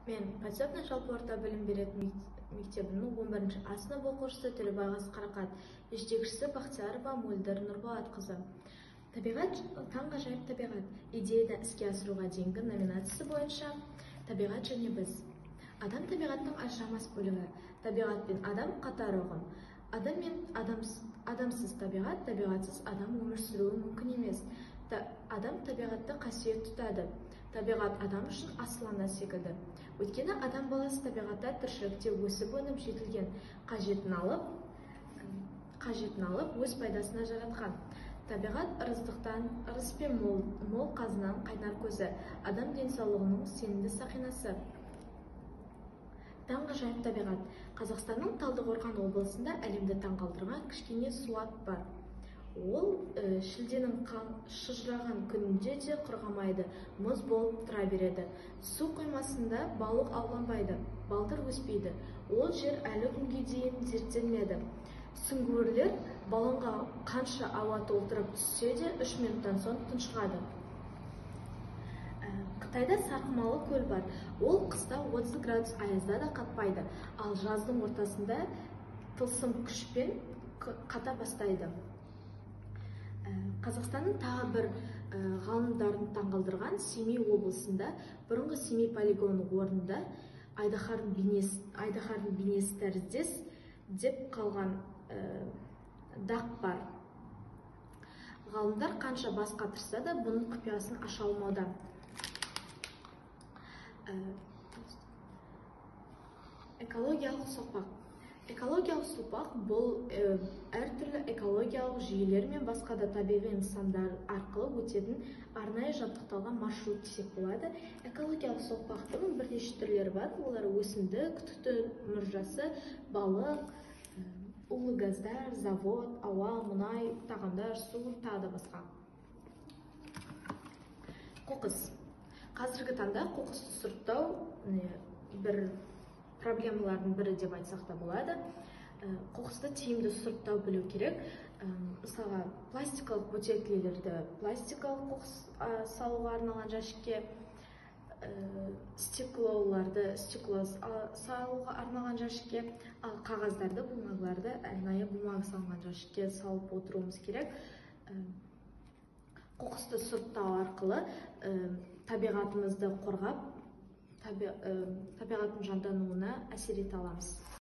Мен Подсобный жалпы орта білім беретін мектебінің 11 А сынып оқушысы Төлебайғазы Қарақат, жетекшісі Бақтиярова Мөлдір Нұрболатқызы. Табиғат, таңғажайып табиғат идеяны іске асыруға дейінгі номинациясы бойынша «Табиғат және біз». Адам — табиғаттың ажырамас бөлігі. Табиғат пен адам — қатар ұғым. Адам мен адамсыз табиғат, табиғатсыз адам өмір сүруі мүмкін емес. Адам табиғатты қасиет тұтады. Табиғат адам үшін асыл ана секілді. Өйткені адам баласы табиғатта тіршілікте өсіп өніп жетілген, қажетін алып, өз пайдасына жаратқан. Табиғат ырыздықтан, ырыс пен мол қазынаның қайнар көзі, адам денсаулығының сенімді сақинасы. Таңғажайып табиғат. Қазақстанның Талдықорған облысында әлемді таңғалдырған кішкене суат бар. Ол шілденің шыжыраған күнінде де құрғамайды, мұз болып тұра береді. Су қоймасында балық ауланбайды, балдыр өспейді. Ол жер әлі күнге дейін зерттелмеді. Сүңгуірлер баллонға қанша ауа толтырып түссе де, 3 минуттан соң тұншығады. Қытайда сарқымалы көл бар. Ол қыста 30 градус аязда да қатпайды, ал жаздың ортасында тылсым күшпен қата бастайды. Қазақстанның тағы бір ғалымдарын таңғалдырған Семей облысында бұрынғы Семей полигонының орнында айдаһардың бейнесі тәріздес деп қалған дақ бар. Ғалымдар қанша бас қатырса да, бұның құпиясын аша алмауда. Экологиялық соқпақ. Экологиялық соқпақ — бұл әртүрлі экологиялық жүйелер мен басқа да табиғи нысандар арқылы өтетін арнайы жабдықталған маршрут десек болады. Экологиялық соқпақтың бірнеше түрлері бар. Олар: өсімдік, түтін мұржасы, балық, улы газдар, завод, ауа, мұнай, тағамдар, су, тағы да басқа. Қоқыс. Қазіргі таңда қоқысты сұрыптау бір проблемалардың бірі деп айтсақ та болады. Қоқысты тиімді сұрыптау білу керек. Мысалға, пластикалық бөтелкелерді пластикалық қоқыс салуға арналған жәшікке, стеклоларды стекло салуға арналған жәшікке, ал қағаздарды, бумагаларды арнайы бумага салынған жәшікке салып отыруымыз керек. Қоқысты сұрыптау арқылы табиғатымызды қорғап, табиғаттың жандануына әсер ете аламыз.